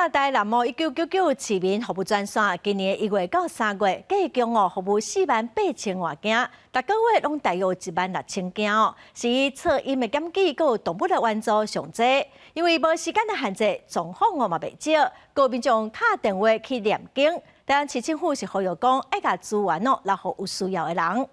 看台南哦，1999市民服務專線，今年1月到3月，計共哦服務4萬8千外件，逐個月攏大約1萬6千件哦，是以錯音的檢舉，閣有動物的援助上濟。因為無時間的限制，狀況哦嘛袂少，閣有民眾敲電話去念經。台南市政府是呼籲講，愛共資源哦，留予有需要的人。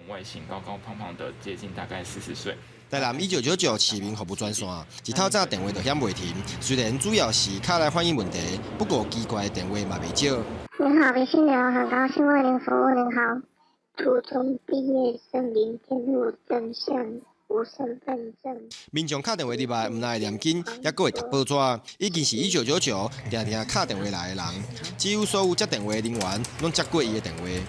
外形高高胖胖的，接近大概40歲。台南1999市民服務專線，一透早電話就響袂停。雖然主要是敲來反映問題，不過奇怪的電話嘛袂少。您好，微信流，很高興為您服務。您好，初中畢業證明、電路證件、無身份證。民眾敲電話入來，毋但會念經，猶閣會讀報紙。已經是1999定定敲電話來的人，幾乎所有接電話的人員攏接過伊的電話。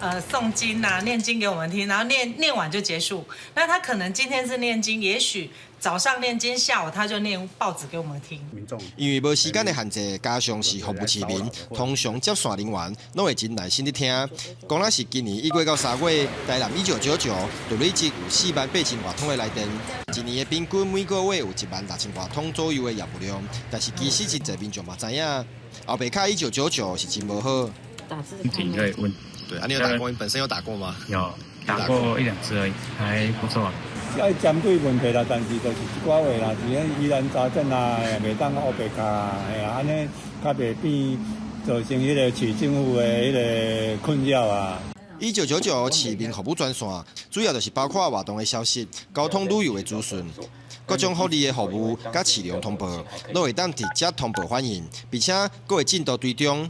誦經啊，念經給我們聽，然後念念完就結束。那他可能今天是念經，也許早上念經，下午他就念報紙給我們聽。因為無時間的限制，加上是服務市民，通常接線人員攏會真耐心咧聽。講若是今年1月到3月，台南1999就累積有4萬8千外通的來電，一年的平均每個月有1萬6千外通左右的業務量。但是其實真濟民眾嘛知影，後壁敲1999是真無好。問題可以問。對啊，你有打過？你本身有打過嗎？有打過一兩次而已，還不錯。愛針對問題啦，但是就是一寡話啦，是疑難雜症啊，袂當烏白敲，嘿啊，按呢較袂變造成彼個市政府的彼個困擾啊。1999市民服務專線，主要就是包括活動的消息、交通旅遊的資訊、各種福利的服務、佮市容通報，攏會當直接通報反映，並且閣會進度追蹤。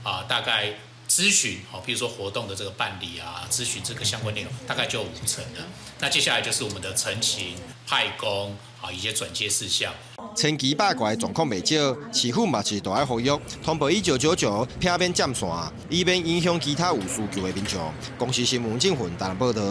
啊，大概。諮詢，好，比如說活動的這個辦理啊，諮詢這個相關內容，大概就5成了。那接下來就是我們的陳情、派工啊，一些轉接事項。千奇百怪的狀況袂少，市府嘛是都愛呼籲，通報1999，避免佔線，以免影響其他有需求的民眾。公視新聞鄭雲台南報導。